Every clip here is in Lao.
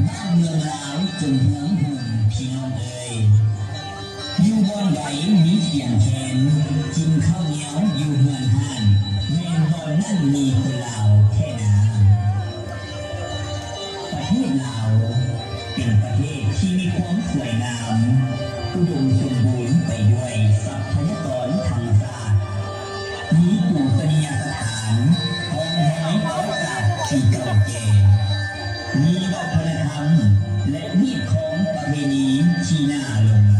ບ້ານເມືອງລາວຈົງເຮືອງຮຸ່ງ ພີ່ນ້ອງເອີຍ. ຢູ່ບ່ອນໃດມີສຽງແຄນ, ກິນເຂົ້າໜຽວຢູ່ເຮືອນຮ້ານ, ແມ່ນບ່ອນນັ້ນມີຄົນລາວແທ້ນາ. ປະເທດລາວເປັນປະເທດທີ່ມີຄວາມສວຍງາມ, ອຸດົມສົມບູນໄປດ້ວຍຊັບພະຍາກອນທຳມະຊາດ, ມີປູຊະນີຍະສະຖານ, ຮ່ອງຮອຍປະຫວັດສາດທີ່ເກົ່າແກ່, ມີວັດທະນະທຳ ແລະ ຮີດຄອງປະເພນີທີ່ໜ້າຫຼົງໄຫຼ.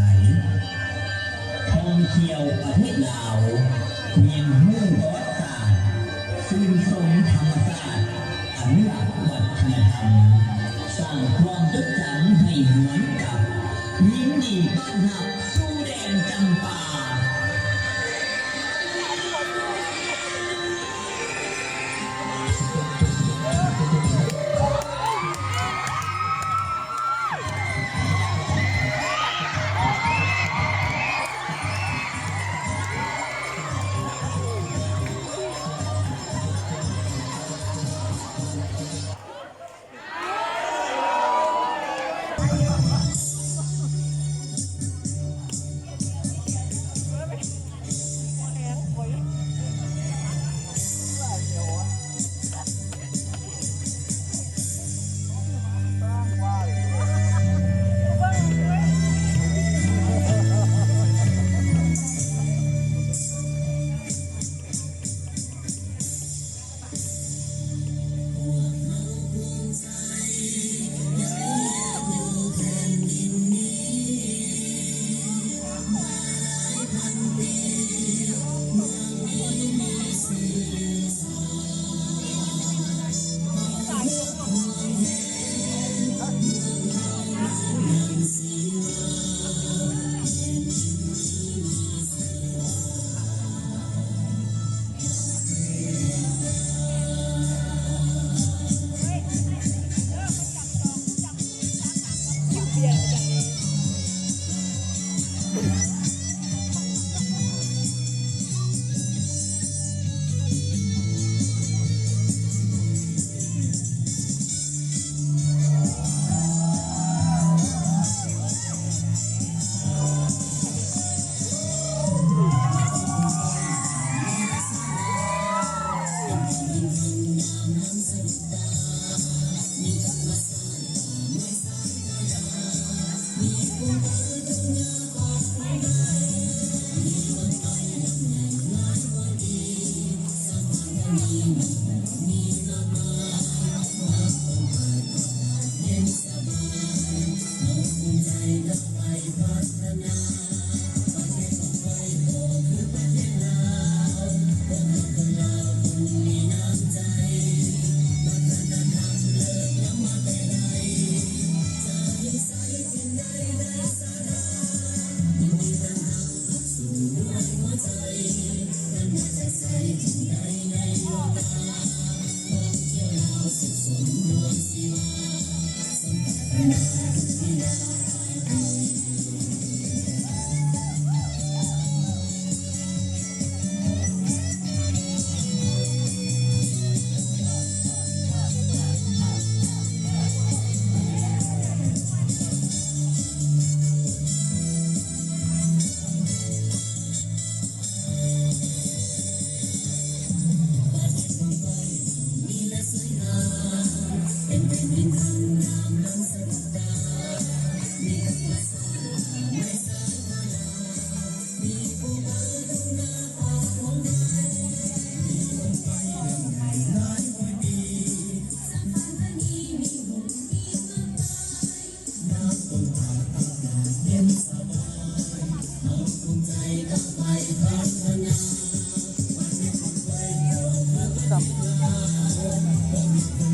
ທ່ອງທ່ຽວປະເທດລາວ, ຮຽນຮູ້ປະຫວັດສາດ, ຊື່ນຊົມທຳມະຊາດ, ອະນຸລັກວັດທະນະທຳ, ສ້າງຄວາມຈົດຈຳໃຫ້ຫວນກັບ. ຍິນດີຕ້ອນຮັບສູ່ແດນຈຳປາ.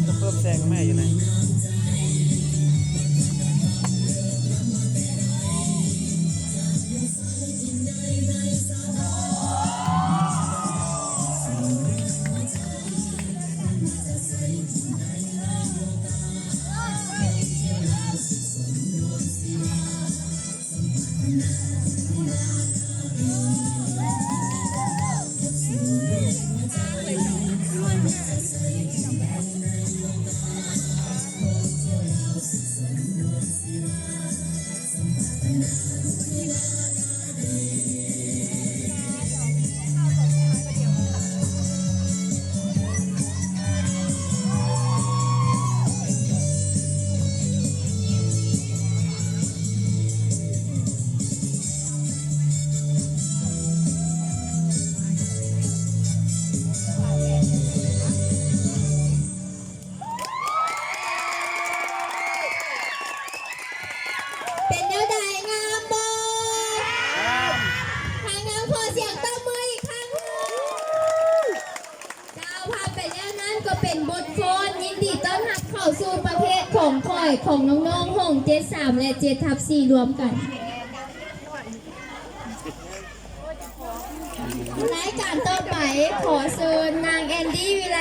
ຈະເພີ່ມແສງມາໃຫ້ຢູ່ໃນ. ເ ເປັນແນວໃດ? ງາມບໍ່? ງາມ. ຖ້າງາມ ຂໍສຽງຕົບມືອີກຄັ້ງ. ເຈົ້າ ຜ່ານໄປແລ້ວນັ້ນກໍເປັນບົດຟ້ອນຍິນດີຕ້ອນຮັບເຂົ້າສູ່ປະເທດຂອງຂ້ອຍ ຂອງນ້ອງໆ ຫ້ອງເຈັດສາມ ແລະ ເຈັດທັບສີ່ ລວມກັນ. ລາຍການຕໍ່ໄປ ຂໍເຊີນນາງແອນດີ້ ວິໄລ